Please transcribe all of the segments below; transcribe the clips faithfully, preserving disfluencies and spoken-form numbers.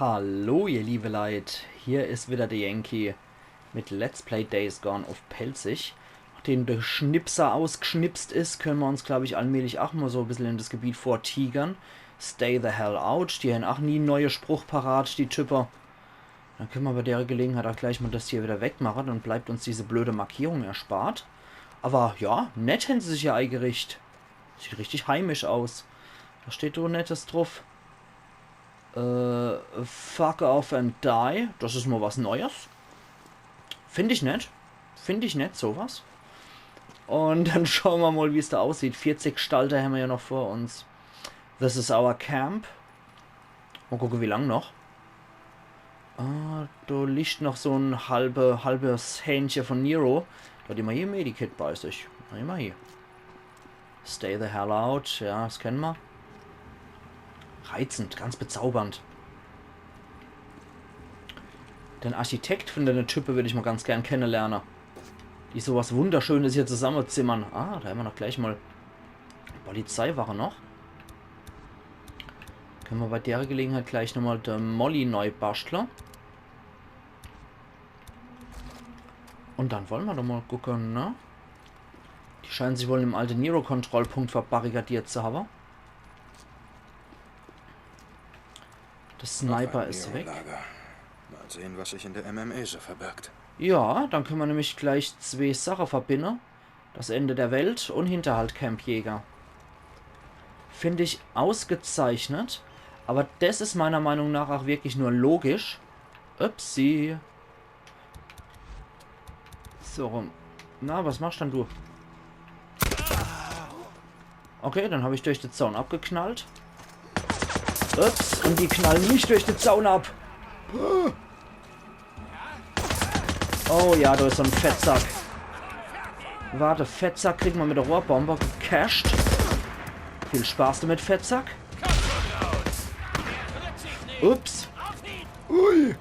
Hallo, ihr liebe Leit, hier is wieder de Yankee mit Let's Play Days Gone uff Pälzisch. Nachdem de Schnipser ausgschnipst is, könne mer uns, glaab ich, allmählich ach mol so e bissel in des Gebiet vortigere. Stay the hell out, die hän ach nie en neie Spruch parat, die Typer. Dann könne mer bei dere Gelegenheit ach gleich mol des hier wieder wegmache, dann bleibt uns diese blöde Markierung erspart. Awwer ja, nett hän se sich hier eigericht. Sieht richtig heimisch aus. Do steht so Nettes druff. Äh, fuck off and die. Des is mol was Neies. Find ich nett. Find ich nett, so was. Un dann schaue mer mol, wie's do aussieht. Vierzig Gstalte hämmer jo noch vor uns. This is our camp. Mol gucke, wie lang noch. Ah, do liegt noch so en halbe, halbes Hähnche vun Nero. Do hot immer hier e Medikit bei sich. Na, immer hier. Stay the hell out. Ja, des kenne mer. Reizend, ganz bezaubernd. Den Architekt vun denne Type würd ich mol ganz gern kennelerne. Die so was Wunderschönes hier zusammezimmere. Ah, do hämmer doch gleich mol Polizeiwache noch. Könne mer bei dere Gelegenheit gleich nochmol de Molly nei baschtle. Un dann wolle mer doch mol gucke, ne? Die scheine sich wohl im alte Nero-Kontrollpunkt verbarrikadiert zu hawwe. De Sniper is weg. Mal sehen, was sich in der M M E so verbirgt. Ja, dann könne mer nämlich gleich zwee Sache verbinne. Das Ende der Welt un Hinterhalt, Campjäger. Find ich ausgezeichnet. Awwer des is meiner Meinung nach ach wirklich nur logisch. Upsi. So rum. Na, was machst dann du? Okay, dann hab ich durch de Zaun abgeknallt. Ups, un die knallen net durch de Zaun ab. Oh ja, do is so en Fettsack. Wart, Fettsack kriege mer mit de Rohrbombe gecasht. Viel Spaß damit, Fettsack. Ups. Ui.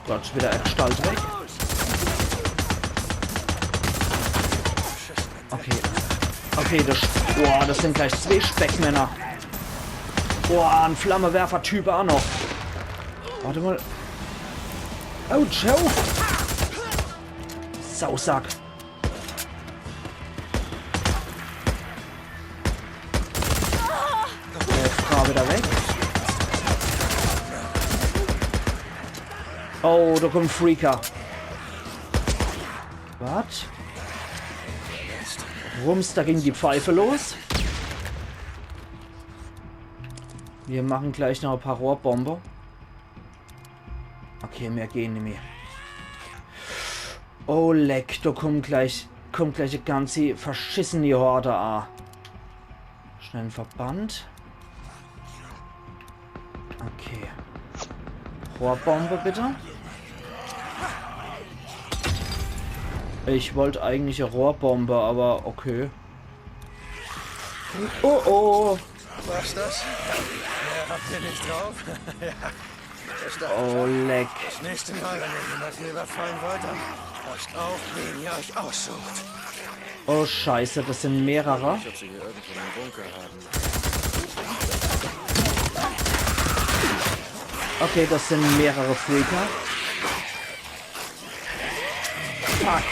Gott, wieder e Gstalt weg. Okay. Okay, des, boah, des sin gleich zwee Speckmänner. Boah, en Flammewerfer-Typ ach noch. Wart mol. Autsch, hör uff. Sausack. Jetzt fahr wieder weg. Oh, do kummt Freaker. Wat? Rums, do ging die Pfeife los. Mir mache gleich noch e paar Rohrbombe. Okay, mehr gehn nimmi. Oh leck, do kummt gleich, kummt gleich e ganzi verschisseni Horde a. Schnell en Verband. Okay. Rohrbombe bitte. Ich wollt eigentlich e Rohrbombe, awwer okay. Oh oh. War's das? Mehr habt ihr nicht drauf? Ja. Oh leck. Das nächste Mal, wenn ihr jemanden überfallen wollt, dann passt auf, wen ihr euch aussucht. Oh Scheiße, des sin mehrere. Ich hab sie hier irgendwo im Bunker haben. Okay, des sin mehrere Freaker. Fuck.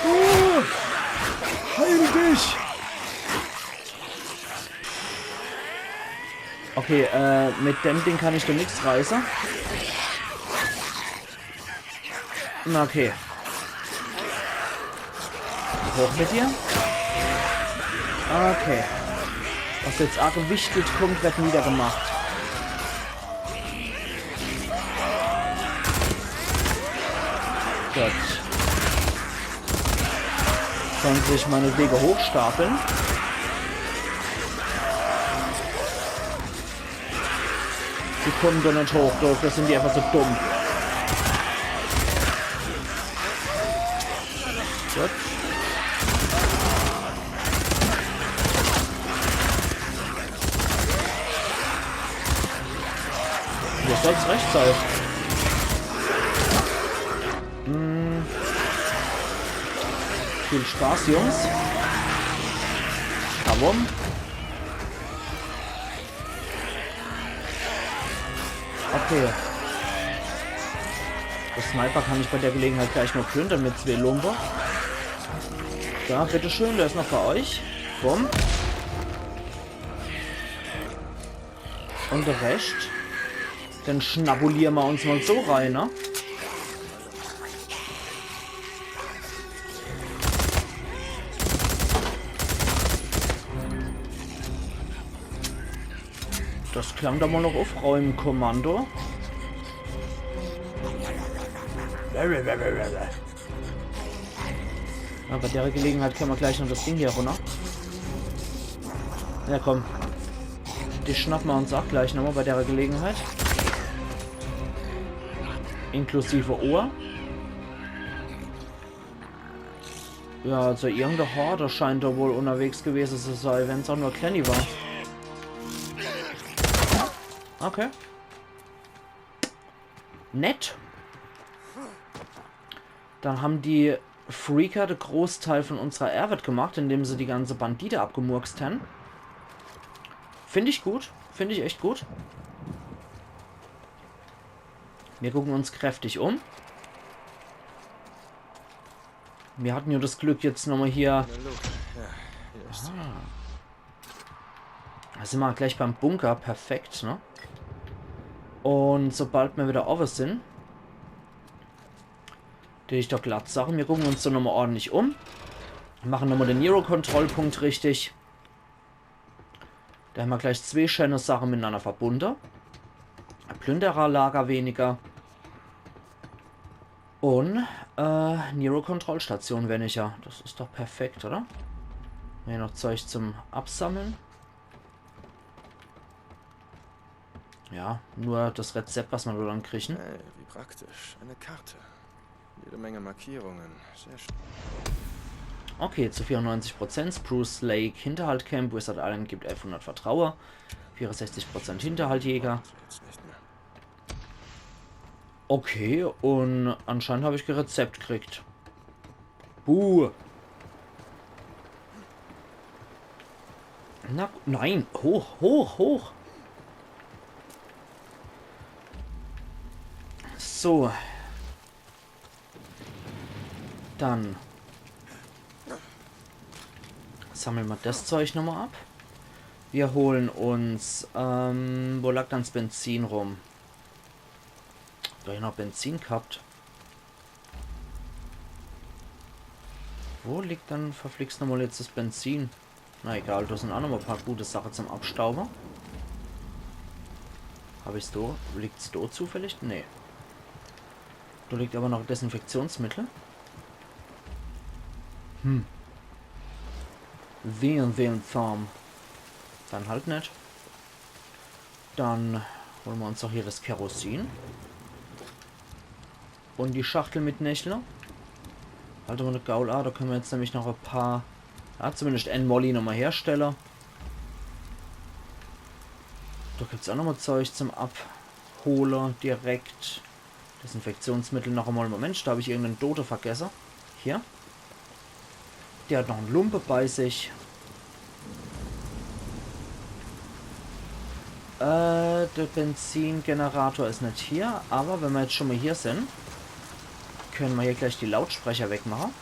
Uh, heil dich! Okay, äh, mit dem Ding kann ich do nix reiße. Na, okay. Hoch mit dir. Okay. Was jetzt agewichtelt kummt, werd niedergemacht. Gut. Kann sich meinetwege hochstapeln. Die kummen do net hoch, do, do sin die einfach so dumm. Gut. Mir soll's recht sei. Hm. Viel Spaß, Jungs. Kawum. Okay. Das Sniper kann ich bei der Gelegenheit gleich noch plündern mit zwee Lumpe. Ja, bitteschön, der is noch bei euch. Bumm. Und der Rest, den schnabuliere mer uns mal so rein, ne? Das klang doch mal noch Aufräumkommando. Ja, bei der Gelegenheit könne mer gleich noch das Ding hier runter. Ja, komm. Die schnappe mer uns auch gleich nochmal bei der Gelegenheit. Inklusive Ohr. Ja, also irgendeine Horde scheint da wohl unterwegs gewesen zu sein, wenn's auch nur Clanny war. Okay. Nett. Dann haben die Freaker den Großteil von unserer Arbeit gemacht, indem sie die ganze Bandite abgemurkst haben. Find ich gut. Find ich echt gut. Wir gucken uns kräftig um. Wir hatten ja das Glück jetzt nochmal hier. Eine Luke. Ja, hier ist sie. Ah. Da sind wir gleich beim Bunker. Perfekt, ne? Und sobald wir wieder over sind, die ich doch glatt Sachen. Wir gucken uns so nochmal ordentlich um. Machen nochmal den Nero-Kontrollpunkt richtig. Da haben wir gleich zwee schöne Sachen miteinander verbunden. Plündererlager weniger. Und, äh, Nero-Kontrollstation weniger. Das ist doch perfekt, oder? Hier noch Zeug zum Absammeln. Ja, nur das Rezept, was wir dann kriegen. Hey, wie praktisch. Eine Karte. Jede Menge Markierungen. Sehr schön. Okay, zu vierundneunzig Prozent. Spruce Lake, Hinterhalt Camp, Wizard Island gibt elfhundert Vertrauen. Vierundsechzig Prozent Hinterhaltjäger. Jetzt nicht mehr. Okay, und anscheinend habe ich kein Rezept gekriegt. Buh. Na gu-, nein. Hoch, hoch, hoch. So. Dann sammeln wir das Zeug nochmal ab. Wir holen uns, ähm, wo lag dann das Benzin rum? Da hab ich noch Benzin gehabt. Wo liegt dann verflixt nochmal jetzt das Benzin? Na egal, da sind auch nochmal ein paar gute Sachen zum Abstauben. Hab ich's da? Liegt's da zufällig? Nee. Da liegt aber noch Desinfektionsmittel. Hm. Sehen, sehen, Zahn. Dann halt nicht. Dann holen wir uns doch hier das Kerosin. Und die Schachtel mit Nächler. Halt mal eine Gaul. Ah, da können wir jetzt nämlich noch ein paar, ja, zumindest ein Molly nochmal herstellen. Da gibt's auch nochmal Zeug zum Abholen direkt. Desinfektionsmittel noch einmal. Moment, da habe ich irgendeinen Dote vergessen. Hier. Der hat noch einen Lumpe bei sich. Äh, der Benzingenerator ist nicht hier, aber wenn wir jetzt schon mal hier sind, können wir hier gleich die Lautsprecher wegmachen.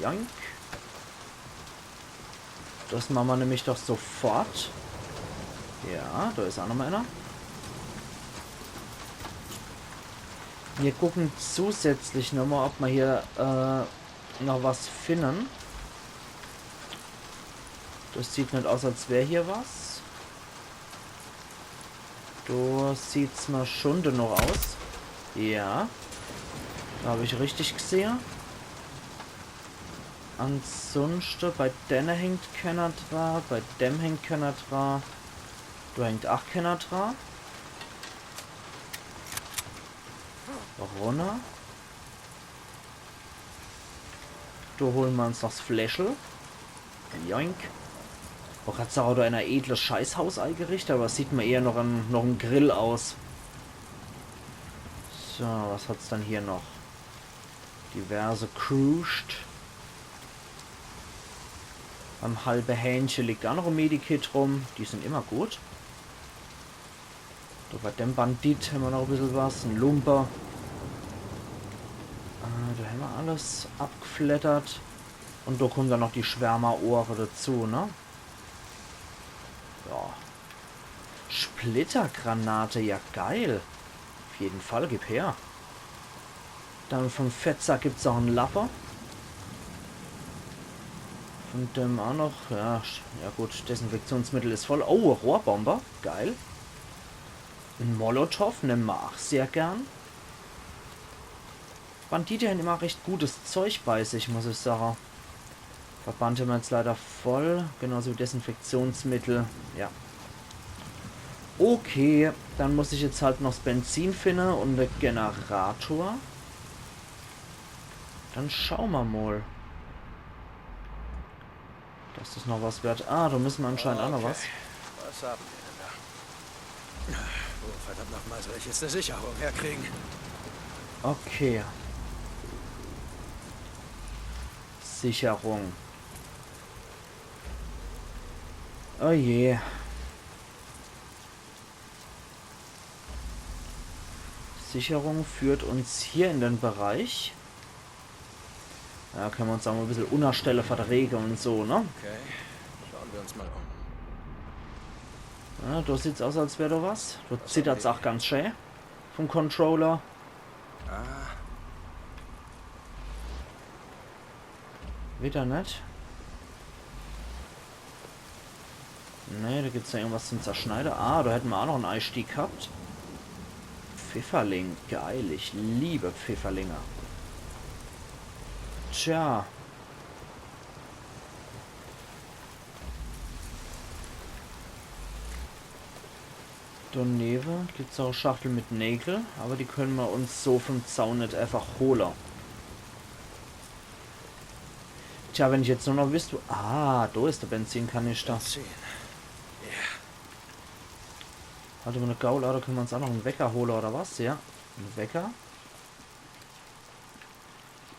Jank. Das machen wir nämlich doch sofort. Ja, da ist auch noch mal einer. Wir gucken zusätzlich noch mal, ob wir hier, äh, noch was finden. Das sieht nicht aus, als wäre hier was. Da sieht's mir schon dennoch aus. Ja. Da habe ich richtig gesehen. Ansonsten, bei denen hängt keiner dran, bei dem hängt keiner dran. Da hängt auch keiner dran. Runter. Da holen wir uns noch das Fläschel. Joink. Wollt grad sagen, da ein edles Scheißhaus eingerichtet, aber das sieht mir eher noch ein, noch ein Grill aus. So, was hat's dann hier noch? Diverse Kruscht. Beim halbe Hähnchen liegt auch noch ein Medikit rum. Die sind immer gut. Do bei dem Bandit hämmer noch e bissel was. En Lumper. Äh, do hämmer alles abgefleddert. Un do kummen dann noch die Schwärmerohre dazu, ne? Ja. Splittergranate, ja geil. Uff jeden Fall, gib her. Dann vom Fettsack gibt's auch en Lappe. Von dem auch noch, ja, sch- ja gut, Desinfektionsmittel is voll. Oh, Rohrbombe, geil. En Molotow nemme mer auch sehr gern. Bandite hän immer recht gutes Zeug bei sich, muss ich sage. Verband hämmer jetzt leider voll, genauso wie Desinfektionsmittel. Ja. Okay, dann muss ich jetzt halt noch 's Benzin finne un de Generator. Dann schaue mer mol, dass des noch was werd. Ah, do müsse mer anscheinend auch noch was. Was haben wir denn da? Wo verdammt nochmal soll ich jetzt eine Sicherung herkriegen? Okay. Sicherung. Oh je. Sicherung führt uns hier in den Bereich. Ja, kenne mer uns auch mol e bissel unnerstelle for de Rege un so, ne? Okay, schauen wir uns mal um. Ja, do sieht's aus, als wär do was. Do zittert's auch ganz schä vom Controller. Ah, Wieder net. Nee, do gibt's ja irgendwas zum Zerschneide. Ah, do hätte mer auch noch en Eistieg gehabt. Pfifferling, geil. Ich liebe Pfifferlinge. Tja. Donewe gibt's auch Schachtel mit Nägel, aber die kenne mer uns so vom Zaun net einfach hole. Tja, wenn ich jetzt nur noch wüsst, wo... Ah, do is de Benzinkanister. Zehn. Ja. Wart mol, e Gaulade kenne mer uns auch noch en Wecker hole, oder was? Ja, en Wecker.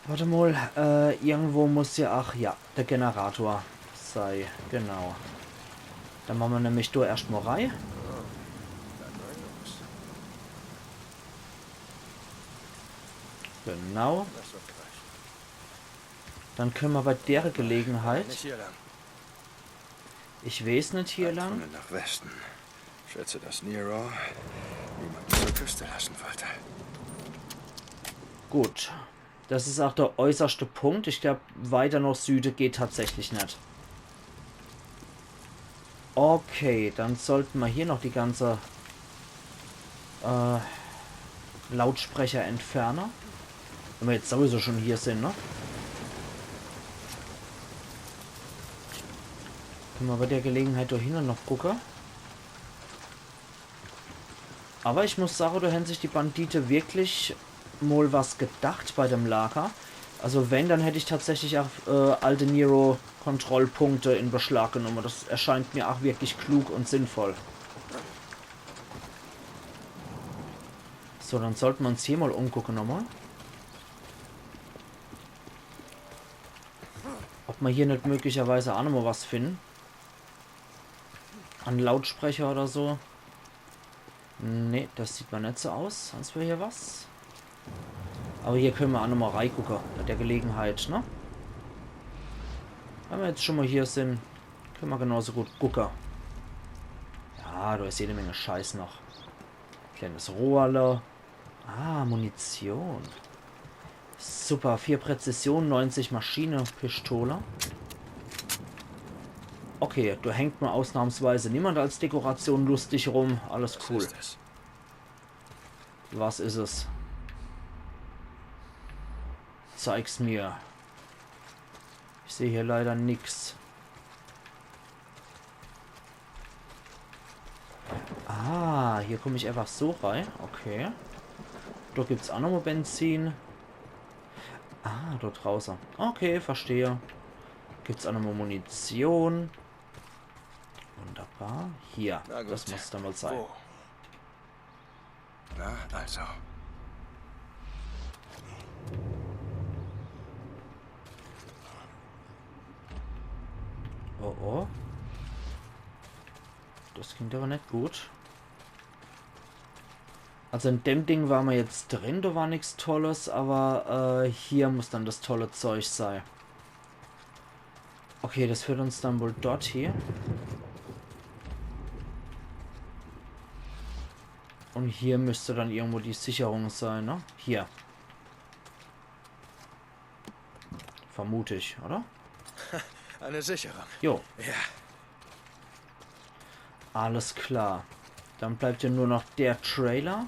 Wart mol, äh, irgendwo muss ja, ach ja, de Generator sei, genau. Dann mache mer nämlich do erscht mol rei. Genau. Das wird reichen. Dann kenne mer bei dere Gelegenheit... Nicht hier lang. Ich weeß net hier lang. Tunnel nach Westen. Schätze, dass Nero niemanden zur Küste lassen wollte. Gut. Das is auch der äußerschte Punkt. Ich glaub, weiter noch Süde geht tatsächlich net. Okay, dann sollte mer hier noch die ganze, äh, Lautsprecher entferne. Wenn mer jetzt sowieso schon hier sin, ne? Kenne mer bei der Gelegenheit do hinne noch gucke. Aber ich muss sage, do hän sich die Bandite wirklich mol was gedacht bei dem Lager. Also wenn, dann hätt ich tatsächlich auch, äh, alte Nero-Kontrollpunkte in Beschlag genommen. Das erscheint mir auch wirklich klug und sinnvoll. So, dann sollte mer uns hier mol umgucke nochmol. Ob mer hier net möglicherweise auch nochmol was finden. An Lautsprecher oder so. Nee, das sieht mer net so aus, als wär hier was. Aber hier kenne mer auch nochmol reigucke, bei der Gelegenheit, ne? Wenn mer jetzt schon mol hier sin, kenne mer genauso gut gucke. Ja, do is jede Menge Scheiß noch. Kleines Rohrle. Ah, Munition. Super, vier Präzision, neunzig Maschine, Pistole. Okay, do hängt mol ausnahmsweise niemand als Dekoration lustig rum. Alles cool. Was ist es? Was is es? Zeig's mir. Ich seh hier leider nix. Ah, hier komm ich einfach so rei. Okay. Do gibt's auch nochmol Benzin. Ah, do drauße. Okay, verstehe. Gibt's auch nochmol Munition. Wunderbar. Hier, Na gut. Das muss dann wohl sein. Wo? Na, also. Oh, oh. Das klingt aber net gut. Also in dem Ding ware mer jetzt drin, do war nix Tolles, awwer, äh, hier muss dann das tolle Zeug sei. Okay, das führt uns dann wohl dort hie. Un hier müsst dann irgendwo die Sicherung sei, ne? Hier. Vermut ich, oder? Eine Sicherung. Jo. Ja. Alles klar. Dann bleibt jo nur noch der Trailer.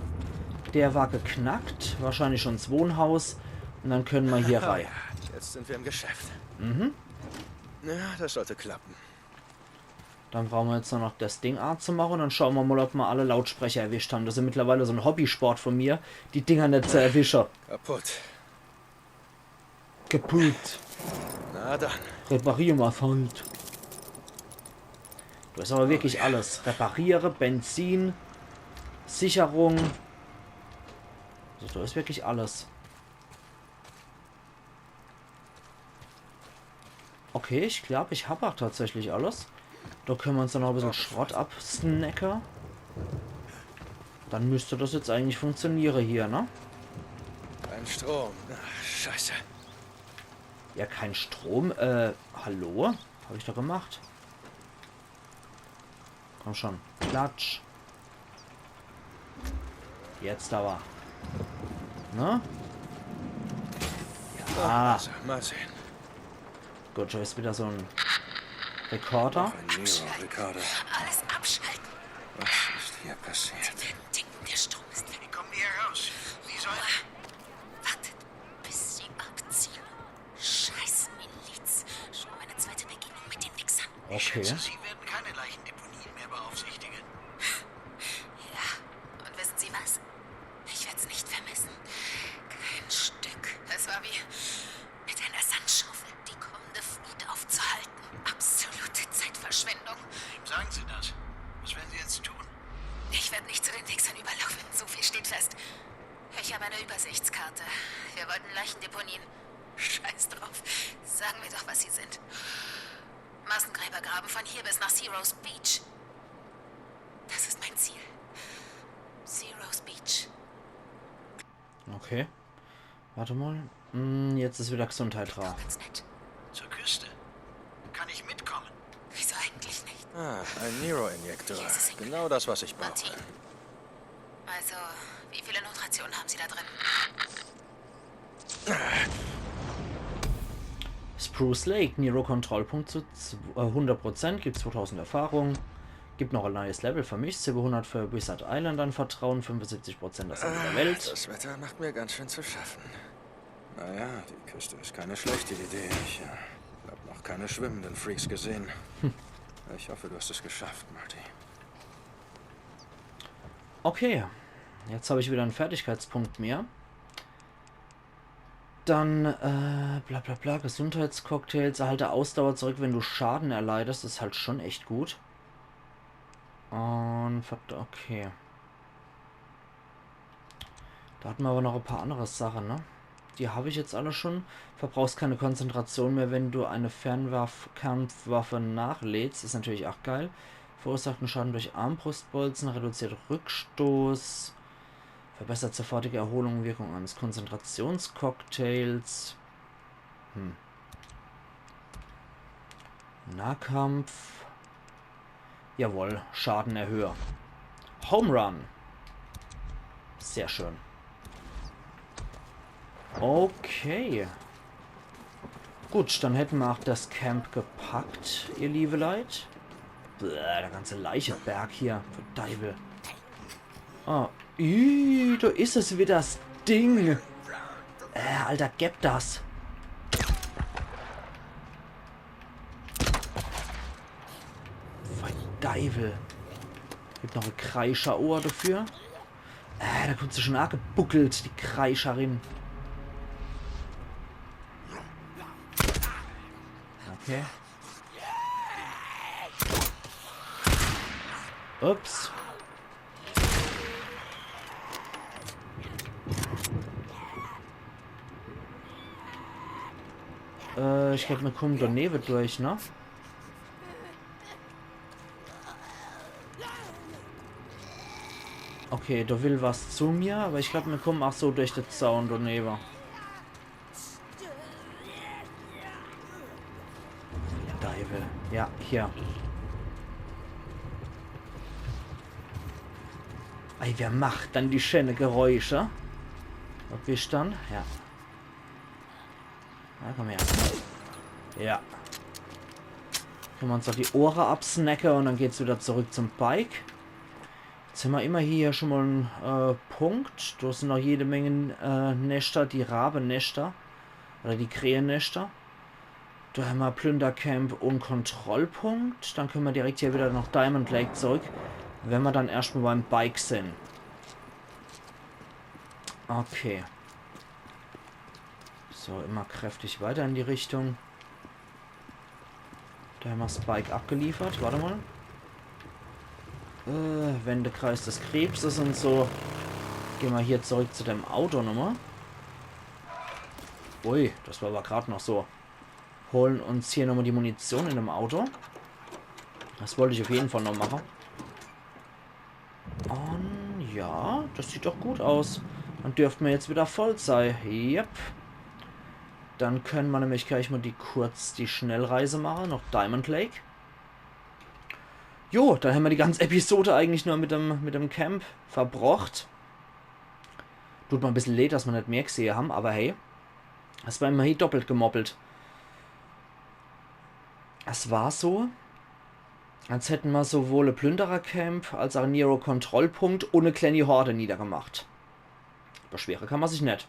Der war geknackt. Wahrscheinlich schun 's Wohnhaus. Un dann kenne mer hier rei. Jetzt sind wir im Geschäft. Mhm. Ja, das sollte klappen. Dann brauche mer jetzt nur noch das Ding anzumache un dann schaue mer mol, ob mer alle Lautsprecher erwischt hän. Das is mittlerweile so en Hobbysport vun mir, die Dinger net zu erwische. Kaputt. Kaputt. Na dann. Reparier mer halt. Do is awwer wirklich alles. Repariere, Benzin, Sicherung. Also, do is wirklich alles. Okay, ich glaab, ich hab ach tatsächlich alles. Do kenne mer uns dann noch e bissel Schrott absnacke. Dann müsst das jetzt eigentlich funktioniere hier, ne? Kein Strom. Ach, Scheiße. Ja, kein Strom. Äh, hallo? Hab ich doch gemacht. Komm schon. Klatsch. Jetzt awwer. Ne? Ja. Also, mal sehen. Gut, do is widder so en Rekorder. Noch ein Nero-Rekorder. Alles abschalten. Was ist hier passiert? Sie werden denken, der Strom ist weg. Wie kommen wir hier raus? Wie soll... Wartet, bis sie abziehen. Scheiß Miliz. Schon meine zweite Begegnung mit den Wichsern. Okay. Ich schätze, Sie werden keine Leichendeponien mehr beaufsichtigen. Ja, und wissen Sie was? Ich werd's nicht vermissen. Kein Stück. Es war wie mit einer Sandschaufel die kommende Flut aufzuhalten. Absolute Zeitverschwendung. Wem sagen Sie das? Was werden Sie jetzt tun? Ich werde nicht zu den Wichsern überlaufen. So viel steht fest. Ich habe eine Übersichtskarte. Wir wollten Leichendeponien. Scheiß drauf. Sagen wir doch, was sie sind. Massengräber graben von hier bis nach Sea Rose Beach. Das ist mein Ziel. Sea Rose Beach. Okay. Wart mol. Hm, jetzt is widder Gesundheit dra. Ganz nett. Zur Küste. Kann ich mitkommen? Wieso eigentlich nicht? Ah, ein Nero-Injektor. Hier ist es. Genau das, was ich brauche. Martin. Also, wie viele Notrationen haben Sie da drin? Spruce Lake, Nero-Kontrollpunkt zu zw-, äh, hundert Prozent, gibt zwotausend Erfahrung, gibt noch ein neues Level für mich, Silber hundert für Wizard Island an Vertrauen, fünfundsiebzig Prozent das Ende der Welt. Das Wetter macht mir ganz schön zu schaffen. Naja, die Küste ist keine schlechte Idee. Ich, äh, hab noch keine schwimmenden Freaks gesehen. Ich hoffe, du hast es geschafft, Marty. Okay, jetzt hab ich wieder einen Fertigkeitspunkt mehr. Dann, äh, bla bla bla, Gesundheitscocktails, erhalte Ausdauer zurück, wenn du Schaden erleidest, is halt schon echt gut. Und, verd-, okay. Da hatten wir aber noch ein paar andere Sachen, ne? Die hab ich jetzt alle schon. Verbrauchst keine Konzentration mehr, wenn du eine Fernwaff-, Kampfwaffe nachlädst. Is natürlich auch geil. Verursachten Schaden durch Armbrustbolzen, reduziert Rückstoß. Verbessert sofortige Erholung und Wirkung eines Konzentrationscocktails. Hm. Nahkampf. Jawohl, Schaden erhöhe. Home Run. Sehr schön. Okay. Gut, dann hätten wir auch das Camp gepackt, ihr liebe Leit. Bäh, der ganze Leicheberg hier. Verdeiwel. Ah, ih, da is es wieder, das Ding. Äh, Alter, geb das. Verdeiwel. Gibt noch ein Kreischerohr dafür. Äh, da kommt sie schon angebuckelt, die Kreischerin. Okay. Ups. Äh, ich glaub, mir kommen daneben durch, ne? Okay, do will was zu mir, awwer ich glaab, mir kumme aach so durch de Zaun do newe. Deiwel. Ja, hier. Ei, wer macht dann die schäne Geräusche? Ob ich dann? Ja. Na, komm her. Ja. Kenne mer uns aach die Ohre absnacke un dann geht's widder zurück zum Bike. Jetzt hämmer immerhin hier schun mol en, äh, Punkt. Do sin noch jede Menge, äh, Neschter, die Raweneschter. Oder die Kräheneschter. Do hämmer Plündercamp un Kontrollpunkt. Dann kenne mer direkt hier widder noch Diamond Lake zurück, wenn mer dann erscht mol beim Bike sin. Okay. So, immer kräftig weiter in die Richtung. Do hämmer's Bike abgeliefert. Wart emol. Äh, Wendekreis des Krebses un so. Gehn mer hier zurück zu dem Auto nochmol. Ui, des war awwer grad noch so. Hole uns hier nochmol die Munition in dem Auto. Des wollt ich uff jeden Fall noch mache. Un ja, des sieht doch gut aus. Dann dürfte mer jetzt widder voll sei. Yep. Dann kenne mer nämlich gleich mol die kurz die Schnellreise mache noch Diamond Lake. Jo, dann hämmer die ganze Episode eigentlich nur mit dem, mit dem Camp verbrocht. Dut mer e bissel leed, dass mer net mehr gsehe hämmer, awwer hey. Es war immerhin doppelt gemoppelt. Es war so, als hätte mer sowohl e Plünderercamp als aach e Nero-Kontrollpunkt un e klenni Horde niedergemacht. Beschwere kann mer sich net.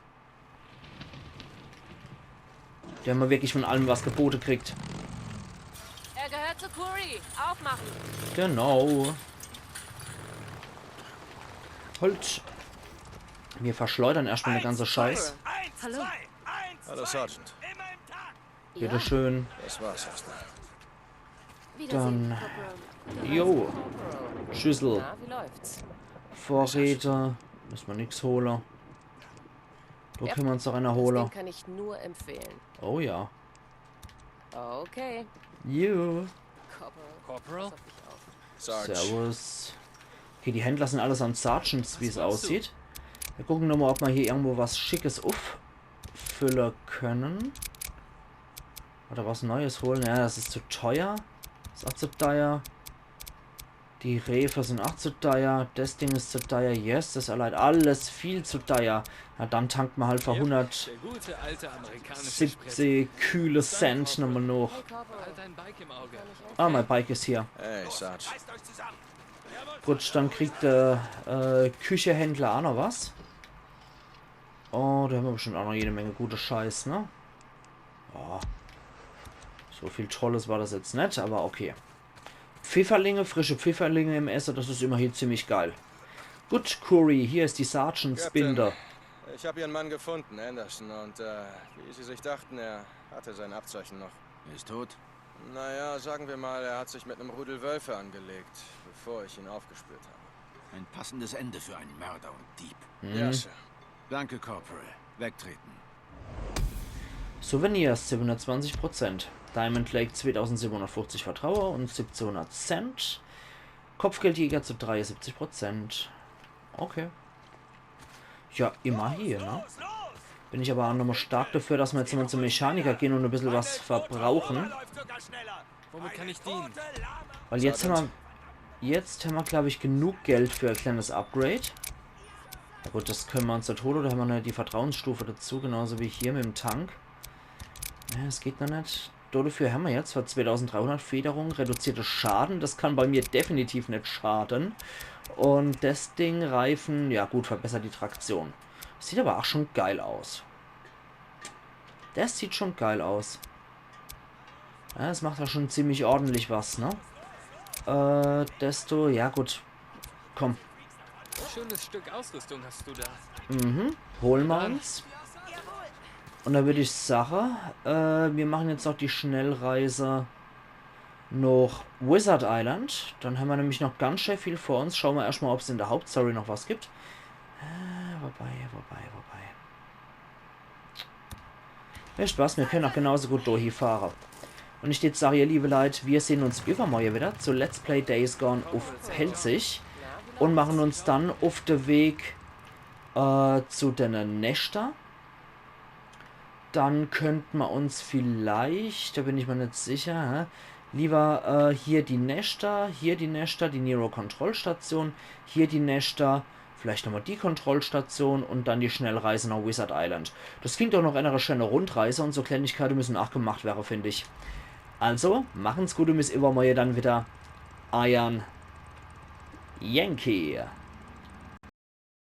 Do hämmer wirklich vun allem was gebote kriegt. Er gehört zu Kuri. Aufmachen. Genau. Halt. Mir verschleudern erscht mol de ganze Scheiß. Hallo. Hallo, Sergeant. Bitteschön. Das war's erstmal. Wiedersehen, Dann Corporal. Jo. Schlüssel. Na, wie läuft's? Vorräte. Misse mer nix hole. Do kenne mer uns noch eener hole. Das Ding kann ich nur empfehlen. Oh ja. Okay. Jo. Corporal? Corporal? Pass auf dich auf. Sarge. Servus. Okay, die Händler sin allesamt Sergeants, wie's aussieht. Mir gucke nochmol, ob mer hier irgendwo was Schickes uffülle kenne. Oder was Neues hole. Ja, des is zu teuer. Is aach zu teuer. Die Reefe sin aach zu teuer. Des Ding is zu teuer. Yes, des is allein alles viel zu teuer. Na, dann tankt mer halt für hundertsiebzig kühle Cent nochmol noch. Ah, mein Bike is hier. Hey, Sarge. Gut, dann kriegt die äh, Küchehändler aach noch was. Oh, do hämmer bestimmt aach noch jede Menge gute Scheiß, ne? Oh. So viel Tolles war des jetzt net, awwer okay. Pfifferlinge, frische Pfifferlinge im Esse, des is immerhin ziemlich geil. Gut, Kuri, hier is die Sergeants-Binde. Captain, ich hab Ihren Mann gefunden, Anderson, und, äh, wie Sie sich dachten, er hatte sein Abzeichen noch. Er ist tot? Naja, sagen wir mal, er hat sich mit einem Rudel Wölfe angelegt, bevor ich ihn aufgespürt habe. Ein passendes Ende für einen Mörder und Dieb. Mhm. Ja, Sir. Danke, Corporal. Wegtreten. Souvenirs, siebenhundertzwanzig Prozent. Diamond Lake zweitausendsiebenhundertfünfzig Vertraue un siebzehnhundert Cent. Kopfgeldjäger zu dreiundsiebzig Prozent. Okay. Ja, immerhin, ne? Bin ich awwer aach nochmol stark dafür, dass mer jetzt mol zum Mechaniker gehn un e bissel was verbrauche. Womit kann ich dienen? Weil jetzt hämmer, jetzt hämmer, glaab ich, genug Geld für e kleines Upgrade. Na gut, des kenne mer uns net hole, do hämmer nur die Vertrauensstufe dazu, genauso wie hier mit dem Tank. Ja, des geht noch net. Dodefür hämmer jetzt für zweitausenddreihundert Federung reduzierte Schaden. Des kann bei mir definitiv net schade. Un des Ding Reifen, ja gut, verbessert die Traktion. Sieht awwer aach schun geil aus. Des sieht schun geil aus. Ja, des macht jo schun ziemlich ordentlich was, ne? Äh, desto, ja gut. Komm. Schönes Stück Ausrüstung hast du da. Mhm. Hole mer uns. Un dann würd ich sache, äh, mir mache jetzt noch die Schnellreise noch Wizard Island. Dann hämmer nämlich noch ganz schää viel vor uns. Schaue mer erscht mol, ob's in de Hauptstory noch was gibt. Äh, wobei, wobei, wobei. Wisst was, mir kenne aach genauso gut do hie fahre. Un ich würd sache, ihr liewe Leit, mir sehn uns iwwermorje widder zu Let's Play Days Gone uff Pälzisch. Un machen uns dann uff de Weg äh, zu dene Neschter. Dann könnt ma uns vielleicht, do bin ich mer net sicher, hä? Liewer äh, hier die Neschter, hier die Neschter, die Nero-Kontrollstation, hier die Neschter, vielleicht nochmal die Kontrollstation un dann die Schnellreise nach Wizard Island. Das klingt doch noch ener schöne Rundreise un so Kleinigkeite müssen ach gemacht wäre, find ich. Also, machen's gut un bis iwwermorje dann wieder. Eiern Yankee.